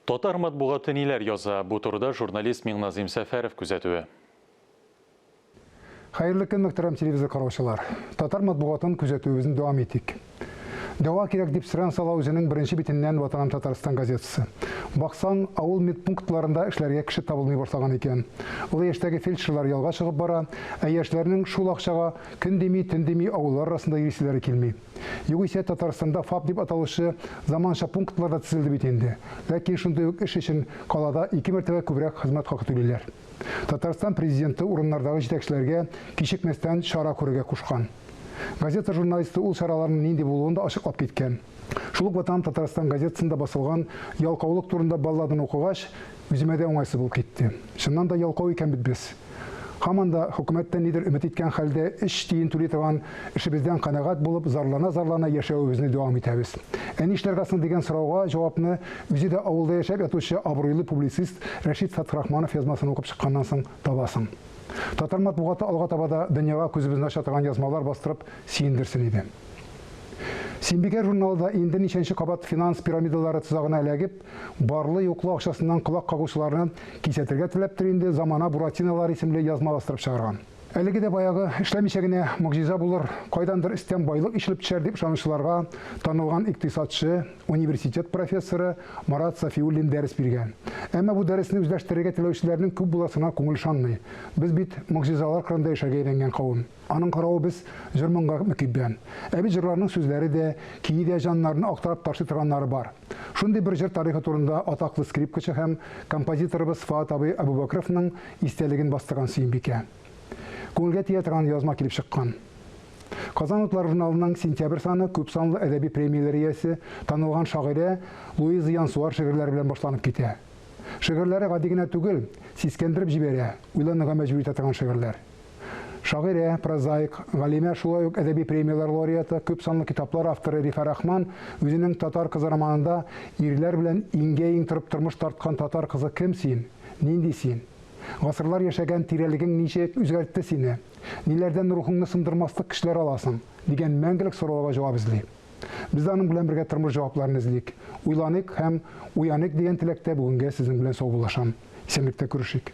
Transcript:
Татар матбугаты ниләр яза? Бу турыда журналист Миңназыйм Сәфәров күзәтүе. Хәерле көн, мөхтәрәм телевизор караучылар. Татар матбугатын күзәтүебезне дәвам итик. Дәва кирәк дип сөрән сала үзенең беренче битеннән Ватаным Татарстан газетасы. Баксаң, авыл медпунктларында эшләргә кеше табылмый башлаган икән. Олы яшьтәге фельдшерлар ялга чыгып бара, ә яшьләрнең шул акчага көн дими, төн дими авыллар арасында йөриселәре килми. Югыйсә Татарстанда ФАП дип аталучы заманча пунктлар да төзелде бит инде. Ләкин шундый ук эш өчен калада ике мәртәбә күбрәк хезмәт хакы түлиләр. Татарстан Президенты урыннардагы җитәкчеләргә кичекмәстән чара күрергә кушкан. Газета журналисты ул чараларның нинди булуын да ачыклап киткән. Шул ук Ватаным Татарстан газетасында басылган ялкаулык турында балладаны укыгач, үземә дә уңайсыз булып китте. Чыннан да ялкау икән бит без. Һаман да хөкүмәттән нидер өмет иткән хәлдә өч тиен түли торган эшебездән канәгать булып, зарлана-зарлана яшәвебезне дәвам итәбез. Ә нишләргә соң дигән сорауга җавапны үзе дә авылда яшәп ятучы абруйлы публицист Рәшит Фәтхрахманов язмасын укып чыкканнан соң табасың. Татар матбугаты алга таба да дөньяга күзебезне ача торган язмалар бастырып сөендерсен иде. Симбикә журналы да инде ничәнче кабат финанс пирамидалары тозагына эләгеп, барлы-юклы акчасыннан колак кагучыларны кисәтергә теләптер инде, Замана буратиналары исемле язма бастырып чыгарган. Әлеге дә баягы, эшләмичә генә могҗиза булыр, кайдандыр өстән байлык ишелеп төшәр дип ышанучыларга танылган икътисадчы, университет профессоры Марат Сафиуллин дәрес биргән. Әмма бу дәресне үзләштерергә теләүчеләрнең күп буласына күңел ышанмый. Без бит могҗизалар кырында яшәргә өйрәнгән кавем. Аның каравы без җыр-моңга мөкиббән. Ә бит җырларның сүзләре дә, көе дә җаннарны актарып ташлый торганнары бар. Шундый бер җыр тарихы турында атаклы скрипкачы һәм композиторыбыз Фоат абый Әбүбәкровның истәлеген бастырган Сөембикә. Күңелгә тия торган язма килеп чыккан. Казан утлары журналының сентябрь саны күпсанлы әдәби премияләр иясе, танылган шагыйрә Луиза Янсуар шигырьләре белән башланып китә. Шигырьләре гади генә түгел, сискәндереп җибәрә, уйланырга мәҗбүр итә торган шигырьләр. Шагыйрә, прозаик, галимә, шулай ук әдәби премияләр лауреаты, күп санлы китаплар авторы Рифә Рахман үзенең Татар кызы романында ирләр белән иңгә-иң торып тормыш тарткан татар кызы кем син? Нинди син? Гасырлар яшәгән тирәлегең ничек үзгәртте сине? Ниләрдән рухыңны сындырмаслык көчләр аласың? дигән мәңгелек сорауларга җавап эзли. Без дә аның белән бергә тормыш җавапларын эзлик, уйланыйк һәм уяныйк дигән теләктә бүгенгә сезнең белән саубуллашам. Исәнлектә күрешик.